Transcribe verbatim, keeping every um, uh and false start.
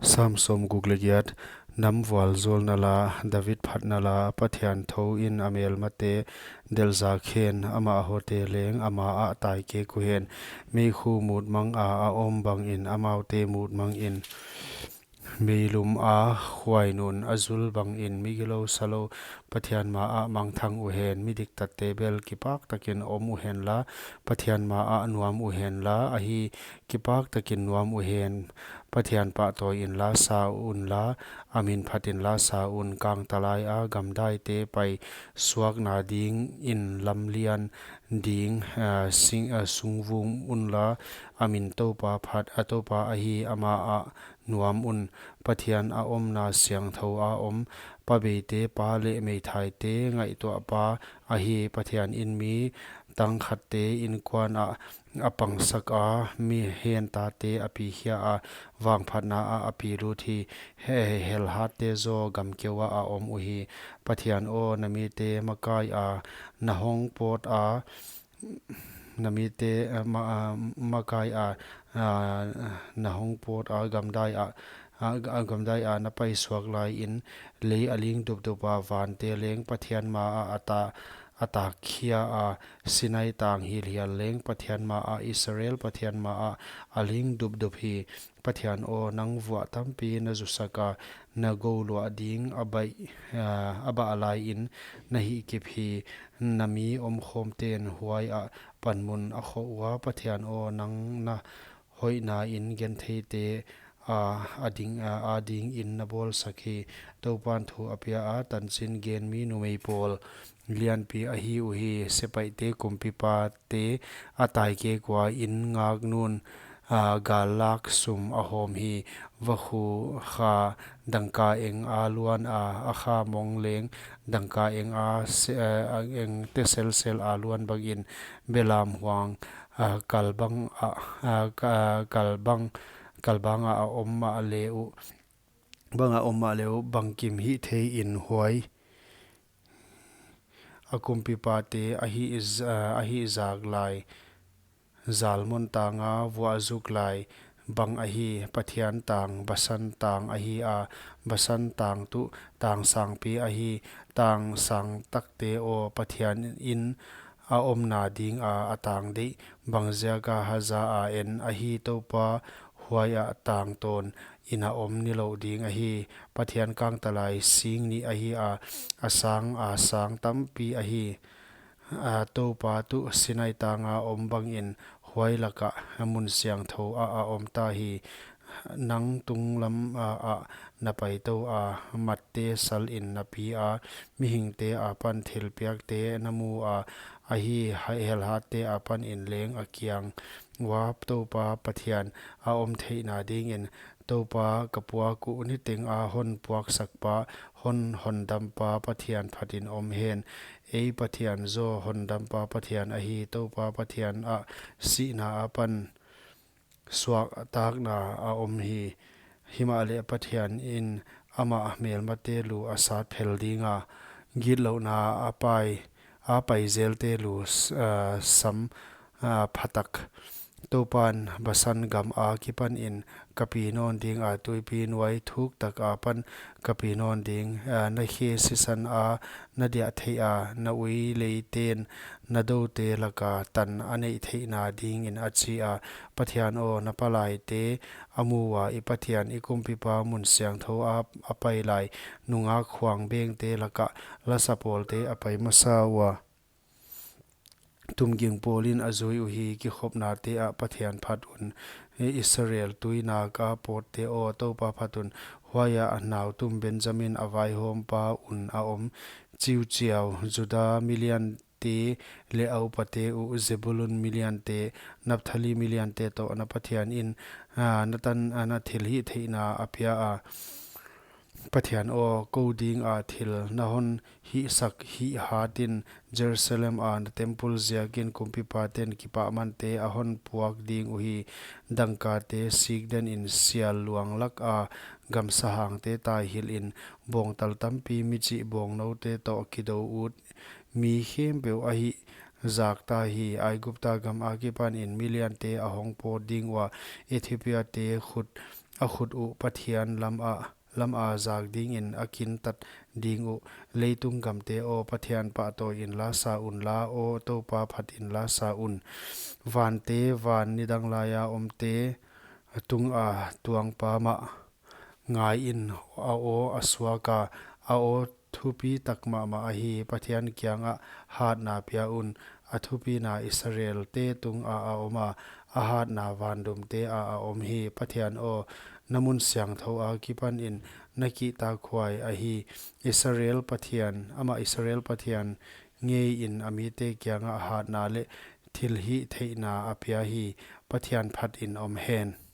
Sam sawmguk leh giat. Nam vualzawlna la, David phatna la. Pathian thou in a melmate delhzak hen, amah hote leng ama ah taikek uhen. Meikhu mutmang a a om bangin, amaute mutmang in, meilum a khuainun a zul bangin, migilou salou Pathian ma ah mangthang uhen. Midiktatte bel kipak takin om uhen la, Pathian ma ah nuam uhen la, ahi, kipak takin nuam uhen. Pathian pahtawi inla sa unla, a min phat inla sa un. Kangtalai a gamdaite paisuakna dingin lamlian ding, ah, sing, ah, sungvum unla, a min Toupa phat, a Toupa ahi, ama ah nuam un. Pathian a omna siangthou a om, pabeite, pa leh meithaite ngaihtuahpa ahi. Pathian in mi tangkhatte inkuan ah a pangsak a, mi hentate a pikhia a, vangphatna ah a pilut hi. He, helhatte zaw gamkeu ah a om uhi. Pathian aw, na mite makai a na hong pawt a, na mite, eh, ma-, ah, makai a, ah, na hong pawt a, gamdai a, ah, ga-, gamdai a na paisuak lai in, lei a ling dupdup a, vante leng Pathian ma ah a ta-, a takkhia a, Sinai tang hilhial leng Pathian ma ah, Israel Pathian ma ah a ling dupdup hi. Pathian aw, nang vuah tampi na zusak a, na gou luah ding a baih, ah, a bah lai in na hihkip hi. Na mi omkhawmten huai ah panmun a khoh ua, Pathian aw, nang na hoihna in gentheite, ah, a ding, ah, a dingin na bawlsak hi. Toupan thu a pia a, tanchin gen mi numei pawl lianpi ahi uhi. Sepaihte kumpipate a taikek ua, in ngaknun, ah, gallak sum a hawm hi. Vakhu kha dangka eng a luan a, a kha mong leng dangka eng a se-, eh, eng te selsel a luan bangin, belam huang, ah, kalbang ah, ah, ka-, kalbang, kalbang ah a om mahle uh, bang a om mahle uh, bangkim hihthei in huai a kumpipate a hih z-, ah, a hihzak lai. Zalmon tang a vuah zuk lai bang ahi. Pathian tang Basan tang ahi a, Basan tang tuh tang sangpi ahi. Tang sangtakte aw, Pathian in a omna ding a, a tang deih bangziak a haza a en ahi. Toupa huai ah tangtawn in a om nilouh ding ahi. Pathian kangtalai sing nih ahi a, a sang a sang tampi ahi. A, Toupa tuh Sinai tang a om bangin huai lak ah, a mun siangthou ah a om ta hi. Nang tunglam ah, ah na paitou a, matte sal in na pi a, mihingte apan thilpiakte na mu a, ahi, helhatte apan in leng a kiang ua, Toupa Pathian a om theihna dingin. Toupa ka puak uh, niteng a hon puaksakpa, hon hondampa Pathian phatin om hen. Ei Pathian zaw hondampa Pathian ahi. Toupa Pathian ah sihna apan suaktakna a om hi. Himahleh Pathian in amah melmate lu a sat phel ding a, gitlouhna a pai, a pai zelte lu s-, ah, sam, ah, phatak. Toupan Basan gam akipan in ka pi nawn ding a, tuipi nuai thuk tak apan ka pi nawn ding. Ah, na khe sisan a na diah theih a, na ui leiten na doute lak a tan a neih theihna dingin, a chi a. Pathian aw, na palaite a mu ua, i Pathian i kumpipa mun siangthou a, a pai lai. Nungak khuang bengte lak ah lasapawlte a pai masa ua, tumging pawl in a zui uhi. Kikhopnate ah Pathian phat un, Israel tuinak a pawtte aw, Toupa phat un. Huai ah a nautum Benjamin a vaihawmpa un a om. Chiuchiau Juda milian te leh a upate uh, Zebulun miliante, Naphtali miliante toh na Pathian in, ah, na tan, ah, na thilhihtheihna a pia a. Pathian aw, kou ding a thil na hon hihsak hihhat in, Jerusalem a na temple ziakin kumpipaten kipahmante a hon puak ding uhi. Dangkate sikden in sial luang lak a, gamsahangte taihilh in, bawngtal tampi michih bawngnoute toh kidou ut, mi khempeuh a hihzak ta hi. Aigupta gam akipan in miliante a hong pawt ding ua, Ethiopia te khut a khut uh Pathian lam ah, lam a zak dingin a kintat ding uh. Leitung gamte aw, Pathian pahtawi inla sa unla, aw Toupa phat inla sa un. Vante van nidang laia omte tunga tuangpa mah ngaiin a aw a suak a, a aw thupi tak mahmah ahi. Pathian kiangah hatna pia un, a thupina Israelte tunga a om a, a hatna vandumte a a om hi. Pathian aw, na mun siangthou akipanin na kihtakhuai ahi. Israel Pathian, amah Israel Pathian ngeiin a mite kiangah hatna leh thilhihtheihna a pia hi. Pathian phatin om hen.